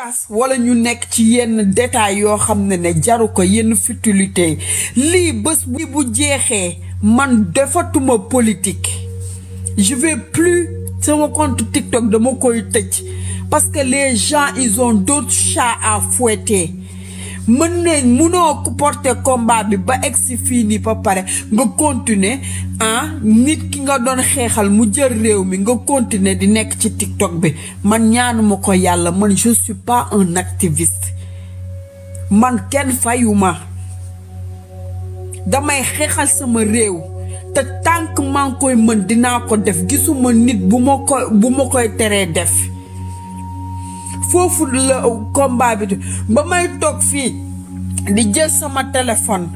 tas wala ñu nekk ci yenn détails yoo xam ne jaru ko yenn futilité lii bés bu jeexee man defatuma politique je vais plus sama compte TikTok dama koy tëj parce que les gens ils ont d'autres chats à fouetter mënoo porter combat bi ba egsi fii nii ba pare nga continuer nit ki nga doon xeexal mu jël réew mi nga continuer di nekk ci TikTok bi man ñaanuma ko yàlla man je suis pas un activiste man kenn fayuma damay xeexal sama réew te tant que maa ngi koy mën dinaa ko def gisuma nit bu ma koy teree def foofu la combat bi ba may toog fii di jël sama téléphone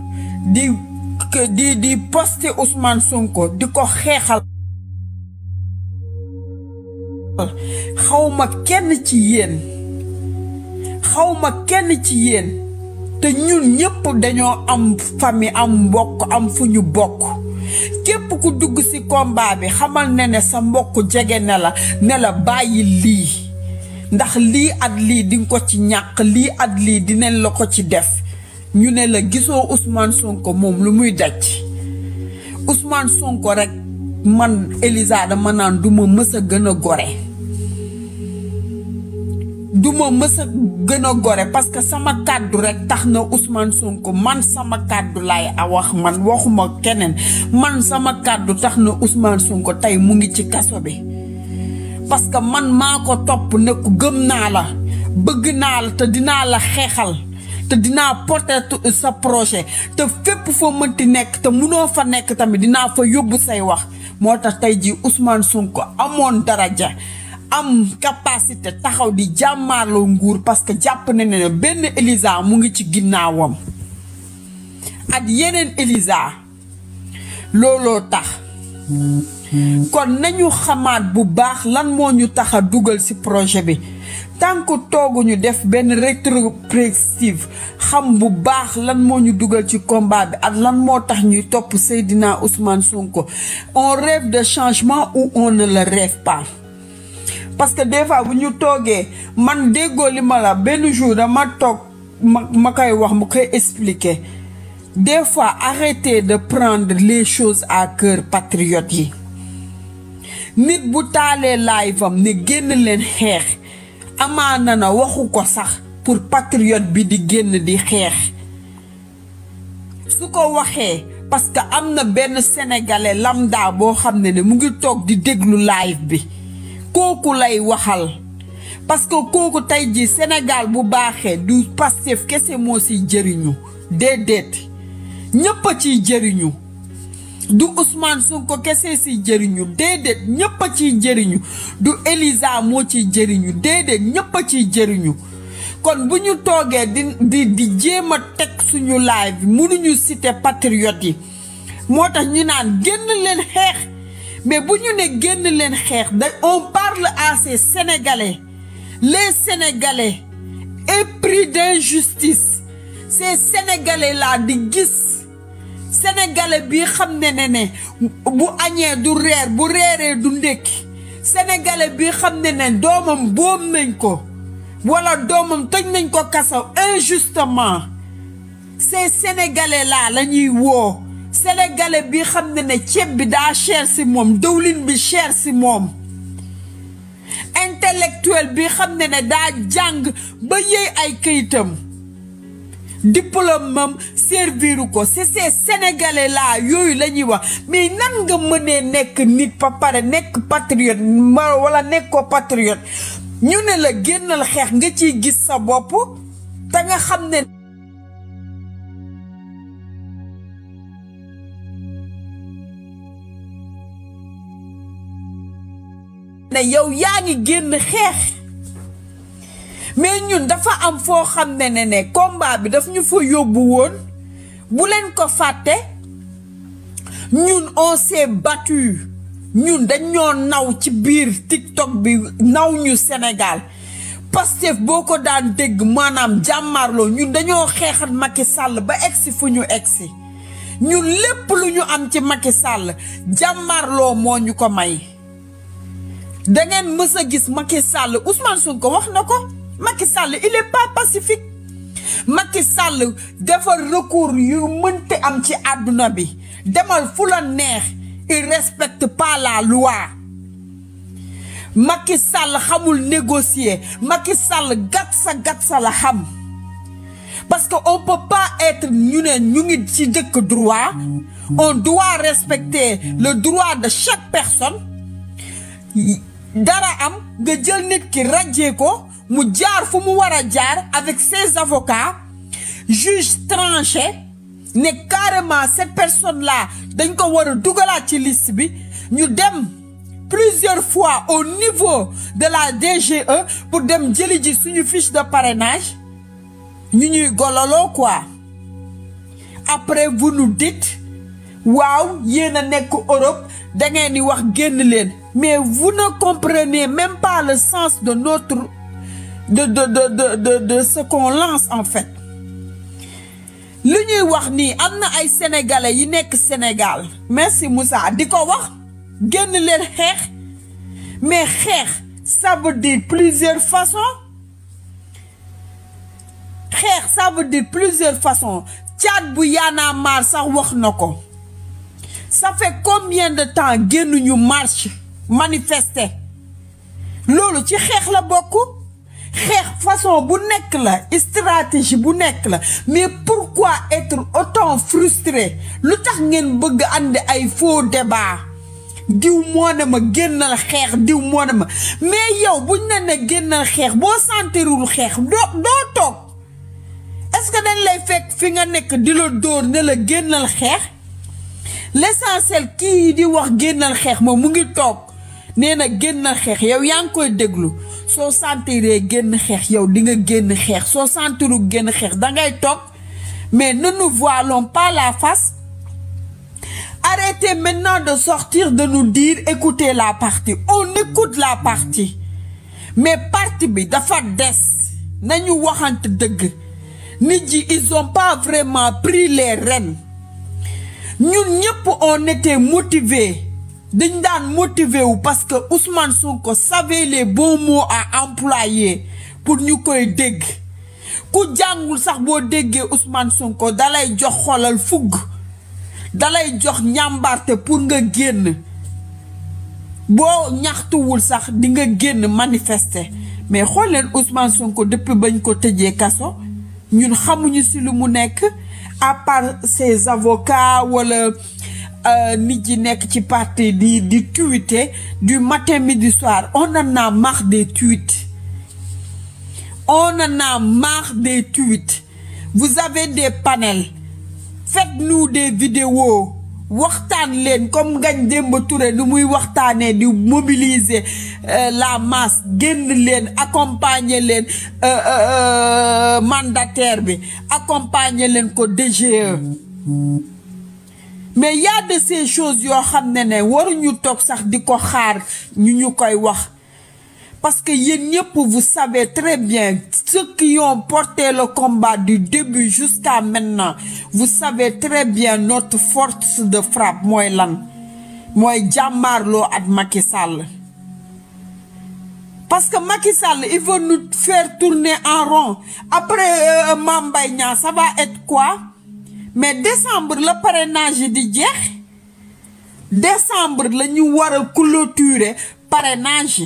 di poster Ousmane Sonko di ko xeexal xawma kenn ci yéen te ñun ñëpp dañoo am famille am mbokk am fu ñu bokk képp ku dugg ci combat bi xamal ne sa mbokk jege ne la bàyyi lii ndax lii at lii di nga ko ci ñàkk lii at lii dinañ la ko ci def ñu ne la gisoo Ousmane Sonko moom lu muy daj Ousmane Sonko rek man Elisa dama naan duma mës a gën a gore parce que sama kàddu rek tax na Ousmane Sonko man sama kàddu lay wax man waxuma keneen man sama kàddu tax na Ousmane Sonko tey mu ngi ci kaso bi parce que man maa ko topp ne ko gëm naa la bëgg naa la te dinaa la xeexal te dinaa porter sa projet te fépp foo mënti nekk te munoo fa nekk tamit dinaa fa yóbbu say wax moo tax tey ji Ousmane Sonko amoon daraja am capacité taxaw di jàmmaarloo nguur parce que jàpp ne benn Elisa mu ngi ci ginnaawam ak yeneen Elisa looloo tax kon nañu xamaat bu baax lan moo ñu tax a dugal ci projet bi tant que tooguñu def benn rétrospective xam bu baax lan moo ñu dugal ci combat bi ak lan moo tax ñuy topp Seydina Ousmane Sonko on rêve de changement ou on ne le rêve pas parce que des fois bu ñu toogee man déggoo li ma la benn jour dama toog ma koy wax ma koy expliquer des fois arrêtez de prendre les choses à cœur patriotes yi nit bu taalee live am ne génn leen xeex amaana na waxu ko sax pour patriote bi di génn di xeex su ko waxee parce que am na benn sénégalais lambda boo xam ne mu ngi toog di déglu live bi kooku lay waxal parce que kooku tey ji Sénégal bu baaxee du Pastef kese moo siy jëriñu déedéet ñëpp a ciy jëriñu du Ousmane Sonko kese siy jëriñu déedéet ñëpp a ciy jëriñu du Elisa moo ciy jëriñu déedéet ñëpp a ciy jëriñu kon bu ñu toogee di jéem a teg suñu live bi mënuñu citer patriotes yi moo tax ñu naan génn leen xeex mais bu ñu ne génn leen xeex on parle à ces Sénégalais les Sénégalais épris d'injustice ces Sénégalais là di gis Sénégalais bi xam ne bu añee du reer bu reeree du ndékki Sénégalais bi xam ne doomam boom nañ ko wala doomam tëj nañ ko kasaw injustement ces Sénégalais là la ñuy woo Sénégalais bi xam ne ceeb bi daa cher si moom dëwlin bi cher si moom intellectuel bi xam ne daa jàng ba yëy ay këyitam diplôme am serviru ko c'est ces Sénégalais là yooyu la ñuy wax mais nan nga mënee nekk nit ba pare nekk patriote wala nekk ko patriote ñu ne la génnal xeex nga ciy gis sa bopp te nga xam ne yow yaa ngi génn xeex mais ñun dafa am foo xam ne combat bi daf ñu fa yóbbu woon bu leen ko fàtte ñun on s'est battu ñun dañoo naw ci biir TikTok bi naw ñu Sénégal Pastef boo ko daan dégg maanaam jàmmarloo ñun dañoo xeexat Macky Sall ba egsi fu ñu egsi ñun lépp lu ñu am ci Macky Sall jàmmarloo moo ñu ko may da ngeen mës a gis Macky Sall Ousmane Sonko wax na ko Macky Sall il est pas pacifique. Macky Sall dafa recours yu mënte am ci àdduna bi demal fu la neex il respecte pas la loi. Macky Sall xamul négocier. Macky Sall gatsa la xam. Parce que on peut pas être ñu ngi ci dëkk droit. On doit respecter le droit de chaque personne. Dara am nga jël nit ki rajee ko mu jaar fu mu war a jaar avec ses avocats. Juge tranché ne carrément cette personne là dañ ko war a dugalaat ci liste bi. Ñu dem plusieurs fois au niveau de la DGE pour dem jëli ji suñu fiche de parrainage. Ñu ñuy gololo quoi. Après vous nous dites waaw yéen a nekk Europe da ngeen di wax génn leen. Mais vous ne comprenez même pas le sens de notre de ce qu'on lance en fait. Li ñuy wax nii am na ay sénégalais yi nekk Sénégal. Merci Moussa di ko wax génn leen xeex. Mais xeex ça veut dire plusieurs façons. Xeex ça veut dire plusieurs façons. Tchad bu Y'en a marre sax wax na ko. Ça fait combien de temps génn ñu marche manifester. Loolu ci xeex la bokk. Xeex façon bu nekk la stratégie bu nekk la. Mais pourquoi être autant frustré? Lu tax ngeen bëgg andi ay faux débat. Diw moo ne ma génnal xeex diw moo ne ma. Mais yow buñ ne génnal xeex boo sentirul xeex doo toog. Est-ce que dañ lay fekk fi nga nekk di la dóor ne la génnal xeex? L'essentiel kii di wax génnal xeex moom mu ngi toog nee na génnal xeex yow yaa ngi koy déglu soo sentiree génn xeex yow di nga génn xeex soo sentiru génn xeex dangay toog. Mais ne nous voilons pas la face. Arrêtez maintenant de sortir de nous dire écoutez la partie. On écoute la partie. Mais partie bi dafa des nañu waxante dëgg. Nit ji ils ont pas vraiment pris les rênes. Ñun ñëpp on était motivés. Dañ daan motivé wu parce que Ousmane Sonko savait les bons mots à employer pour ñu koy dégg. Ku jàngul sax boo déggee Ousmane Sonko dalay jox xolal fugg. Dalay jox ñàmbarte pour nga génn. Boo ñaxtuwul sax di nga génn manifester. Mais xool leen Ousmane Sonko depuis bañ ko tëjee kaso. Ñun xamuñu ci lu mu nekk à part ses avocats wala nit yi nekk ci parti di tweeter du matin midi soir. On en a marre des tweets. On en a marre des tweets. Vous avez des panels. Faites-nous des vidéos. Waxtaan leen comme Ngagne Demba Touré nu muy waxtaanee di mobiliser la masse génn leen accompagner leen mandataire bi accompagner leen ko DGE. Mais y a de ces choses yoo xam ne waruñu toog sax di ko xaar ñu koy wax. Parce que yéen ñëpp vous savez très bien ceux qui ont porté le combat du début jusqu'à maintenant. Vous savez très bien notre force de frappe mooy lan mooy jàmmaarloo ak Macky Sall. Parce que Macky Sall il veut nous faire tourner en rond. Après Mame Mbaye Niang ça va être quoi? Mais décembre le parrainage di jeex. Décembre la ñu war a clôturer parrainage.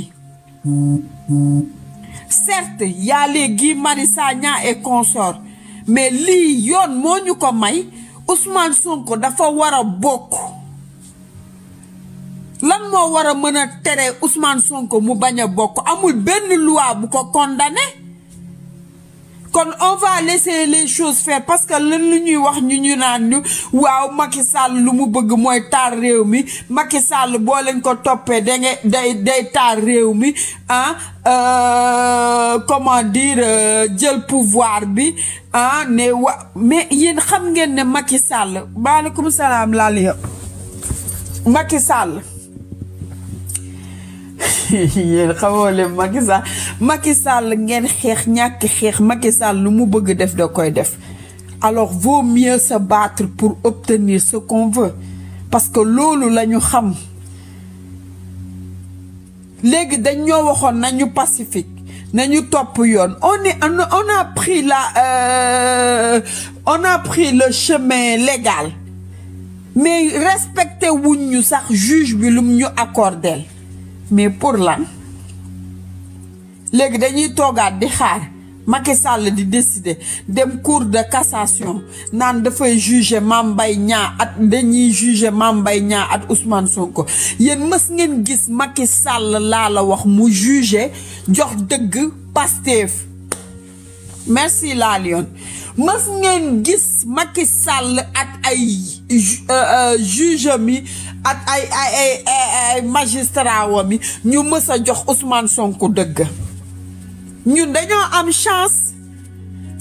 Certes, il y a les Guy Marius Sagna et consorts, mais li yoon moo ñu ko may Ousmane Sonko dafa war a bokk. Lan moo war a mën a tere Ousmane Sonko mu bañ a bokk? Amul benn loi bu ko condamné. Kon on va laisser les choses faire parce que lan lu ñuy wax ñu naan ñu waaw Macky Sall lu mu bëgg mooy taal réew mi. Macky Sall boo leen ko toppee day taal réew mi comment dire jël pouvoir bi ne mais yéen xam ngeen ne Macky Sall maaleykum salaam laal Macky Sall yéen xamoo leen Macky Sall ngeen xeex ñàkk xeex Macky Sall lu mu bëgg def da koy def. Alors vaut mieux se battre pour obtenir ce qu'on veut parce que loolu la ñu xam. Léegi dañ ñoo waxoon nañu pacifique nañu topp yoon on a pris on a pris le chemin légal mais respecté wuñ ñu sax juge bi lum ñu accordel mais pour lan léegi dañuy toogaat di xaar Macky Sall di décider dem cour de cassation naan dafay juger Mame Mbaye Niang at dañuy juger Mame Mbaye Niang at Ousmane Sonko yéen mës ngeen gis Macky Sall laa la wax mu juger jox dëgg Pastef merci la Lyon mës ngeen gis Macky Sall at ay juge mi at ay magistrat wa mi ñu mës a jox Ousmane Sonko dëgg ñun dañoo am chance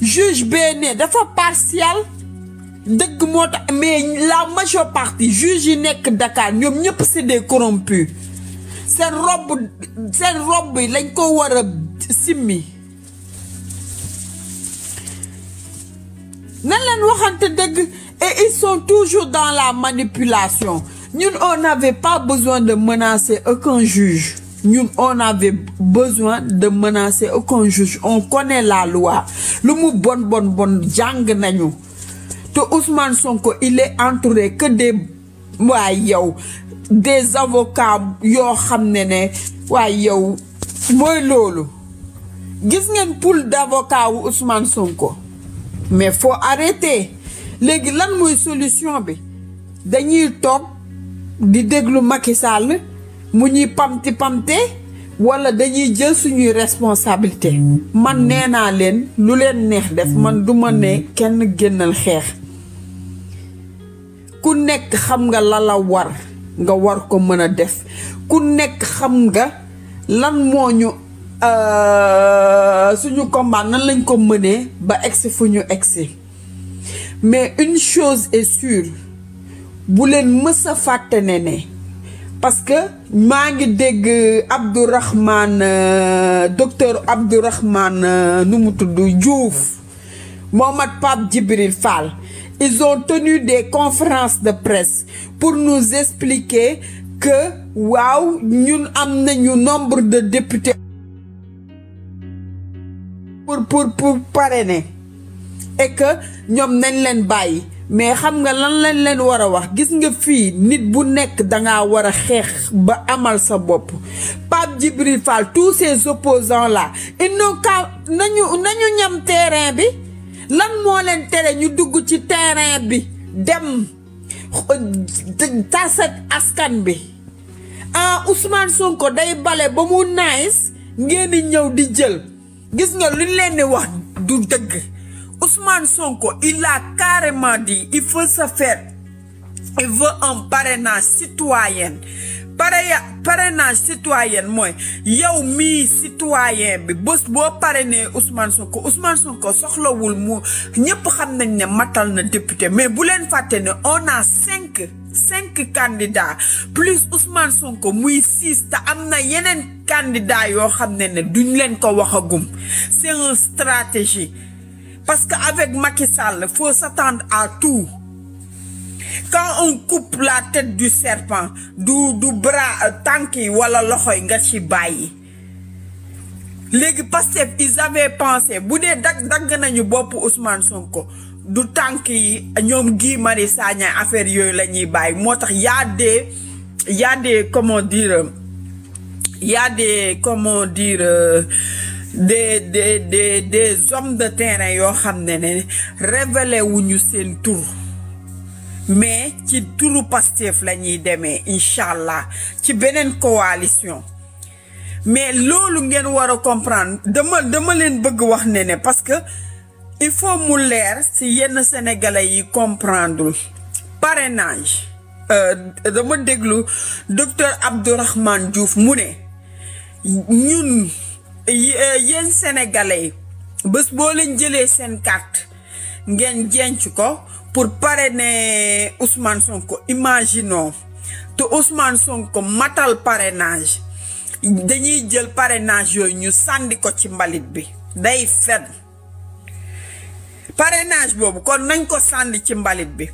juge bene dafa partial dëgg moo tax mais la majeure partie juge yi nekk Dakar ñoom ñëpp c'est des corrompus seen robe yi lañ ko war a simmi nan leen waxante dëgg et ils sont toujours dans la manipulation ñun on n'avait pas besoin de menacer aucun juge ñun on avait besoin de menacer aucun juge on connaît la loi lu mu bon jàng nañu te Ousmane Sonko il est entouré que des avocats yoo xam ne waaye yow mooy loolu gis ngeen pool d'avocats wu Ousmane Sonko mais faut arrêter léegi lan mooy solution bi dañuy toog di déglu Macky Sall mu ñuy pamte wala dañuy jël suñuy responsabilité man nee naa leen lu leen neex def man duma ne kenn génnal xeex ku nekk xam nga la war nga war ko mën a def ku nekk xam nga lan moo ñu suñu combat nan lañ ko mënee ba egsi fu ñu egsi mais une chose est sûre bu leen mës a fàtte ne parce que maa ngi dégg docteur Abdourahmane nu mu tudd Diouf Mohamed Pape Djibril Fall ils ont tenu des conférences de presse pour nous expliquer que waaw ñun am nañu nombre de députés pour parrainer et que ñoom nañ leen bàyyi mais xam nga lan lañ leen war a wax gis nga fii nit bu nekk dangaa war a xeex ba amal sa bopp Pape Djibril Fall tous ces opposants là ils n'ont qu'à nañu ñam terrain bi lan moo leen tere ñu dugg ci terrain bi dem taset askan bi Ousmane Sonko day bale ba mu nice ngeen di ñëw di jël gis nga luñ leen di wax du dëgg Ousmane Sonko, il a carrément dit il faut se faire, il veut un parrainage citoyen. Parrainage citoyen, moi, yow mi citoyen bi bés boo parrainé Ousmane Sonko soxlawul mu ñëpp xam nañ ne matal na député mais bu leen fàtte ne on a cinq candidats plus Ousmane Sonko muy 6 te am na yeneen candidats yoo xam ne duñ leen ko waxagum c'est une stratégie. Parce qu'avec Macky Sall, il faut s'attendre à tout. Quand on coupe la tête du serpent, du bras, tanki, wala loxoy nga ci bayyi. Légui Pastef, ils avaient pensé, boudé dag nañu bop Ousmane Sonko, du tanki, ñom Guy Marius Sagna affaire yoy lañuy bayyi. Motax y a des comment dire, des hommes de terrain yoo xam ne révélé wuñu seen tur mais ci turu Pastef la ñuy demee incha ci beneen coalition mais loolu ngeen war a comprendre dama leen bëgg wax ne parce que il faut mu leer si yenn sénégalais yi comprendre parrainage dama déglu docteur Abdourahmane Diouf mu ne ñun yéen sénégalais bés boo leen jëlee seen carte ngeen jenc ko pour parrainer Ousmane Sonko imaginons te Ousmane Sonko matal parrainage dañuy jël parrainage yooyu ñu sànni ko ci mbalit bi day fen parrainage boobu kon nañ ko sànni ci mbalit bi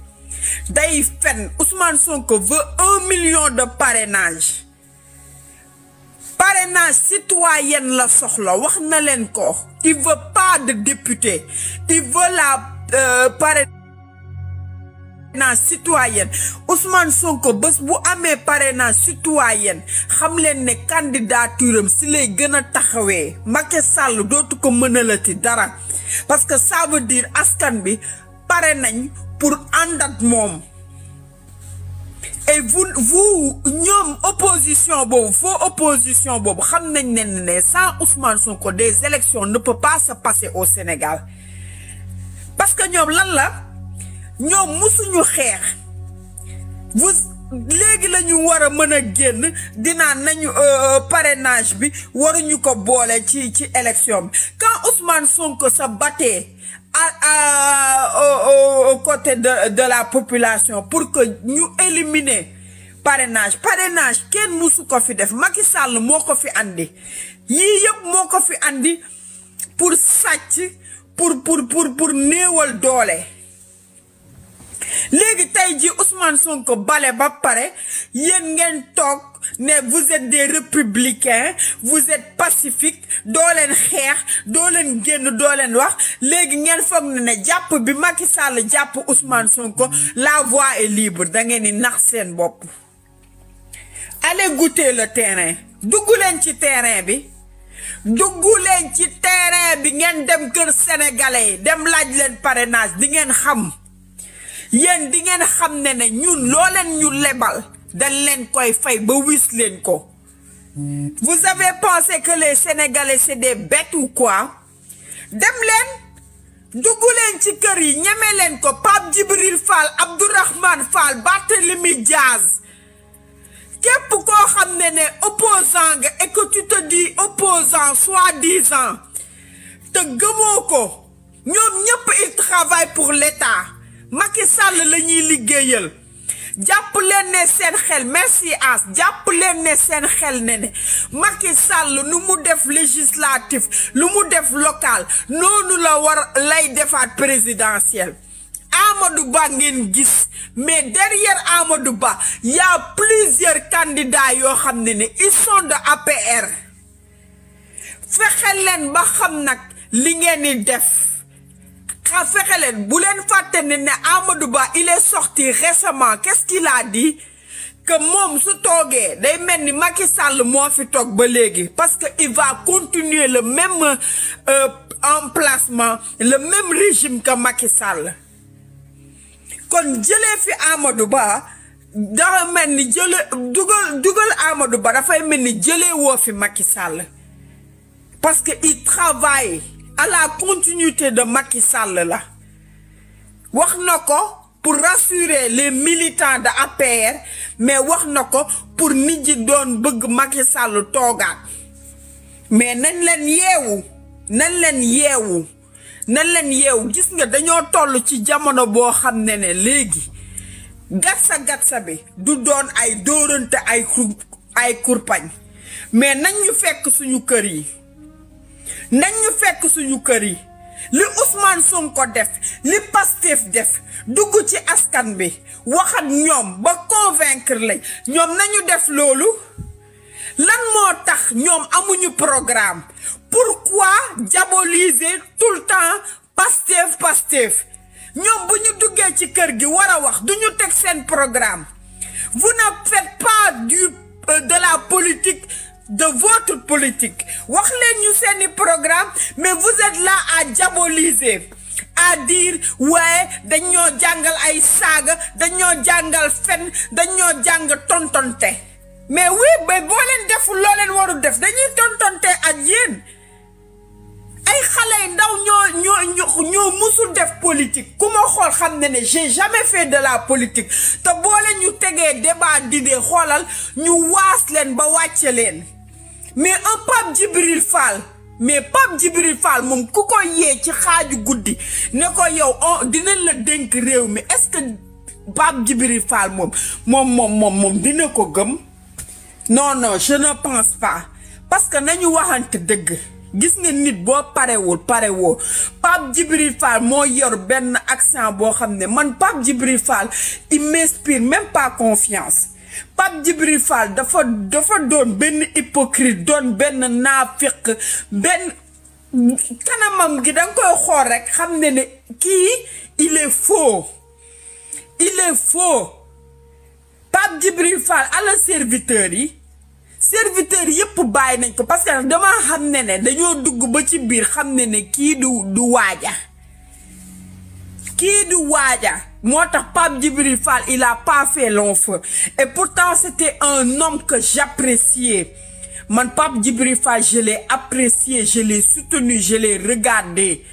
day fen Ousmane Sonko veut 1 million de parrainage parrainage citoyen la soxla wax na leen ko. Il veut pas de député, il veut la parrainage citoyen. Ousmane Sonko bés bu amee parrainage citoyen xam leen ne candidature am si lay gën a taxawee Macky Sall dootu ko mënalati dara parce que ça veut dire askan bi pare nañ pour ànd ak moom. Et vous ñoom opposition boobu faux opposition boobu xam nañ ne sans Ousmane Sonko des élections ne peut pas se passer au Sénégal parce que ñoom lan la ñoom musuñu xeex léegi la ñu war a mën a génn dinaa nañu parrainage bi waruñu ko boole ci élection bi quand Ousmane Sonko se battait aux côtés de la population pour que ñu éliminer parrainage kenn musu ko fi def Macky Sall moo ko fi andi yii yëpp moo ko fi andi pour sàcc pour néewal doole. léegi tey ji Ousmane Sonko bale ba pare yéen ngeen toog ne vous êtes des républicains vous êtes pacifiques doo leen xeex doo leen génn doo leen wax léegi ngeen foog ne jàpp bi Macky Sall jàpp Ousmane Sonko la voie est libre da ngeen di nax seen bopp. allez goûter le terrain dugg leen ci terrain bi ngeen dem kër sénégalais dem laaj leen parrainage di ngeen xam. yéen di ngeen xam ne ñun loo leen ñu lebal dañ leen koy fay ba wis leen ko. Vous avez pensé que les Sénégalais c'est des bêtes ou quoi? dem leen dugg leen ci kër yi ñeme leen ko Pape Djibril Fall Abdourahmane Fall Barthélémy Diaz képp koo xam ne opposant nga et que tu te dis opposant soi-disant te gëmoo ko ñoom ñëpp ils travaillent pour l'État. Macky Sall la ñuy liggéeyal jàpp leen ne seen xel merci As jàpp leen ne seen xel ne Macky Sall nu mu def législatif lu mu def local noonu la war lay defaat présidentiel. Amadou Ba ngeen gis mais derrière Amadou Ba y a plusieurs candidats yoo xam ne ils sont de APR fexe leen ba xam nag li ngeen di def. fexe leen bu leen fàtte ne Amadou Ba il est sorti récemment qu'est-ce qu'il a dit que moom su toogee day mel ni Macky Sall moo fi toog ba léegi parce que il va continuer le même emplacement le même régime que Macky Sall kon jëlee fi Amadou Ba dafa mel ni dugal Amadou Ba dafay mel ni jëlee woo fi Macky Sall parce que il travaille à la continuité de Macky Sall la wax na ko pour rassurer les militants de APR mais wax na ko pour nit ñi doon bëgg Macky Sall toogaat mais nañ leen yeewu gis nga dañoo toll ci jamono boo xam ne léegi gatsa bi du doon ay dóorante ay kurpañ mais nañ ñu fekk suñu kër yi. li Ousmane Sonko def li Pastef def dugg ci askan bi wax ak ñoom ba convaincre lañ ñoom nañu def loolu lan moo tax ñoom amuñu programme pourquoi diaboliser tout le temps Pastef ñoom bu ñu duggee ci kër gi war a wax duñu teg seen programme vous ne faites pas de la politique de votre politique wax leen ñu seeni programme mais vous êtes là à diaboliser à dire ouais dañoo jàngal ay saaga dañoo jàngal fen dañoo jàng tontonte mais oui ba boo leen deful loo leen warul def dañuy tontonte ak yéen ay xale ndaw ñoo musul def politique ku ma xool xam ne j'ai jamais fait de la politique te boo leen ñu tegee débat d'idées xoolal ñu waas leen ba wàcce leen mais un Pape Djibril Fall moom ku ko yee ci xaaju guddi ne ko yow dinañ la dénk réew mi est-ce que Pape Djibril Fall moom dina ko gëm non je ne pense pas parce que nañu waxante dëgg gis nga nit boo parewoo Pape Djibril Fall moo yor benn accent boo xam ne man Pape Djibril Fall il m'inspire même pas confiance Pape Djibril Fall dafa doon benn hypocrite doon benn naafiq benn kanamam gi danga koy xool rek xam ne kii il est faux Pape Djibril Fall ala serviteur yi yëpp bàyyi nañ ko parce que dama xam ne dañoo dugg ba ci biir xam ne kii du waaja moo tax Pape Djibril Fall il a pas fait long feu et pourtant c'était un homme que j'appréciais man Pape Djibril Fall je l'ai apprécié je l'ai soutenu je l'ai regardé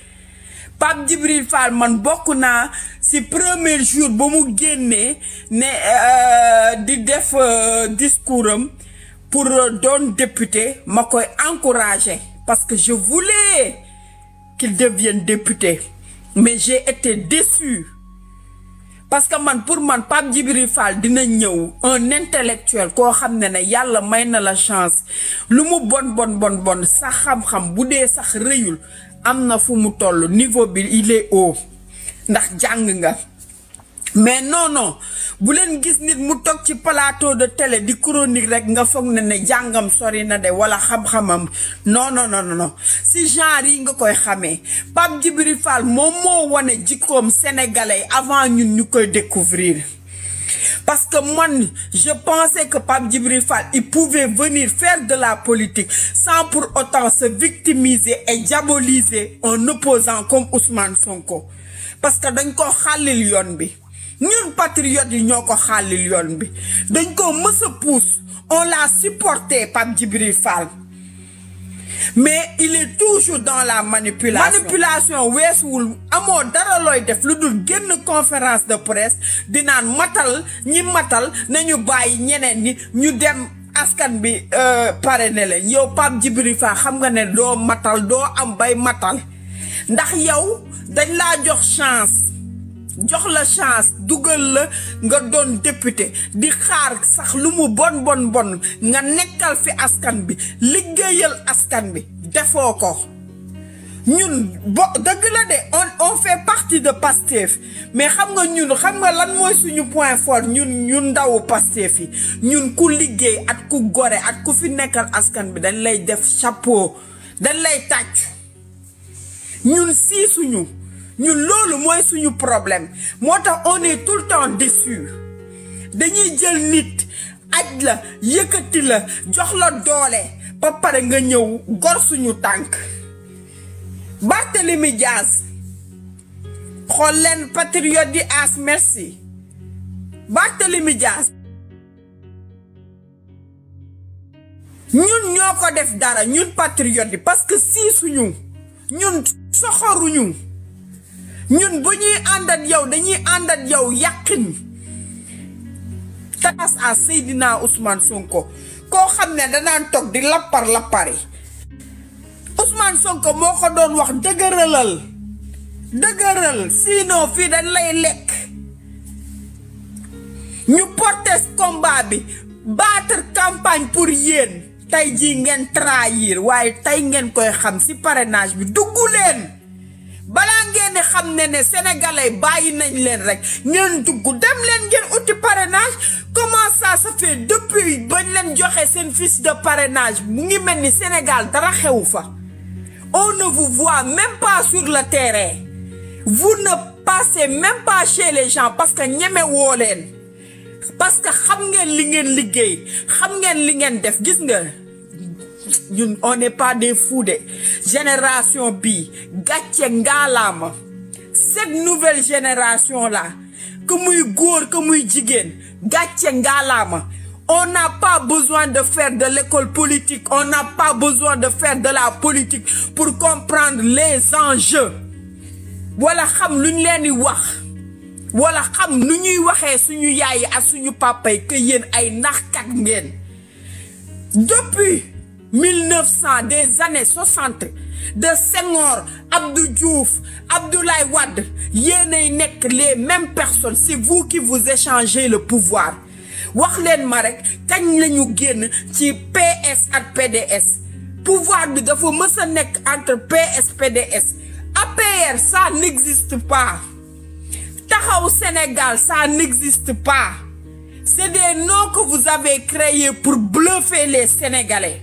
Pape Djibril Fall man bokk naa si premier jour ba mu génnee ne di def discours am pour doon député ma koy encourager parce que je voulais qu'il devienne député mais j'ai été déçu parce que pour man Pape Djibril Fall dina ñëw un intellectuel koo xam ne yàlla may na la chance lu mu bon sax xam-xam bu dee sax rëyul am na fu mu toll niveau bi il est haut ndax jàng nga mais non bu leen gis nit mu toog ci plateau de télé di chronique rek nga foog ne jàngam sori na de wala xam-xamam non si genre yi nga koy xamee Pape Djibril Fall moom moo wane jikkoom sénégalais avant ñun ñu koy découvrir parce que moi je pensais que Pape Djibril Fall il pouvait venir faire de la politique sans pour autant se victimiser et diaboliser un opposant comme Ousmane Sonko parce que dañ ko xalil yoon bi ñun patriotes yi ñoo ko xalil yoon bi dañ ko mës a pousse on l'a supporté Pape Djibril Fall mais il est toujours dans la manipulation weesuwul amoo dara looy def lu dul génn conférence de presse di naan matal ñi matal nañu bàyyi ñeneen ñi ñu dem askan bi parrainé leen yow Pape Djibril Fall xam nga ne doo matal doo am bay matal ndax yow dañ laa jox la chance dugal la nga doon député di xaar sax lu mu bon nga nekkal fi askan bi liggéeyal askan bi defoo ko ñun dëgg la de on fait partie de Pastef mais xam nga lan mooy suñu point fort ñun ndawu Pastef yi ñun ku liggéey at ku gore at ku fi nekkal askan bi dañ lay def chapeau dañ lay tàcc ñun suñu ñun loolu mooy suñu problème moo tax on est tout le temps déçu dañuy jël nit aj la yëkkati la jox la doole ba pare nga ñëw gor suñu tànk Barthélémy Dias xool leen patriote di as merci Barthélémy Dias ñun ñoo ko def dara ñun patriote yi parce que suñu ñun soxoruñu ñun bu ñuy àndat yow dañuy àndat yow yàqin tas à Seydina Ousmane Sonko koo xam ne danaan toog di lappari Ousmane Sonko moo ko doon wax dëgëral sinon fii dañ lay lekk ñu porter combat bi battre campagne pour yéen tey jii ngeen trahir waaye tey ngeen koy xam si parrainage bi duggu leen balaa ngeen di xam ne sénégalais bàyyi nañ leen rek ngeen dugg dem leen ngeen uti parrainage comment ça se fait depuis bañ leen joxe seen fiche de parrainage mu ngi mel ni Sénégal dara xewu fa on ne vous voit même pas sur le terrain vous ne passez même pas chez les gens parce que ñeme woo leen parce que xam ngeen li ngeen liggéey xam ngeen li ngeen def gis nga ñun on n'est pas des fous de génération bi gàcce ngaalaama cette nouvelle génération là que muy góor que muy jigéen gàcce ngaalaama on n'a pas besoin de faire de l'école politique on n'a pas besoin de faire de la politique pour comprendre les enjeux wala xam lu ñu leen di wax wala xam nu ñuy waxee suñu yaay ak suñu papa yi que yéen ay naxkat ngeen depuis 1900 des années 60 de Senghor Abdou Diouf Abdoulaye Wade yéenay nekk les mêmes personnes c'est vous qui vous échangez le pouvoir wax leen ma rek kañ lañu génn ci PS ak PDS pouvoir bi dafa mës a nekk entre PS PDS APR ça n'existe pas taxaw Sénégal ça n'existe pas c'est des noms que vous avez créés pour bluffer les Sénégalais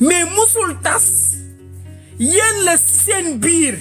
mais musul tas yéen la seen biir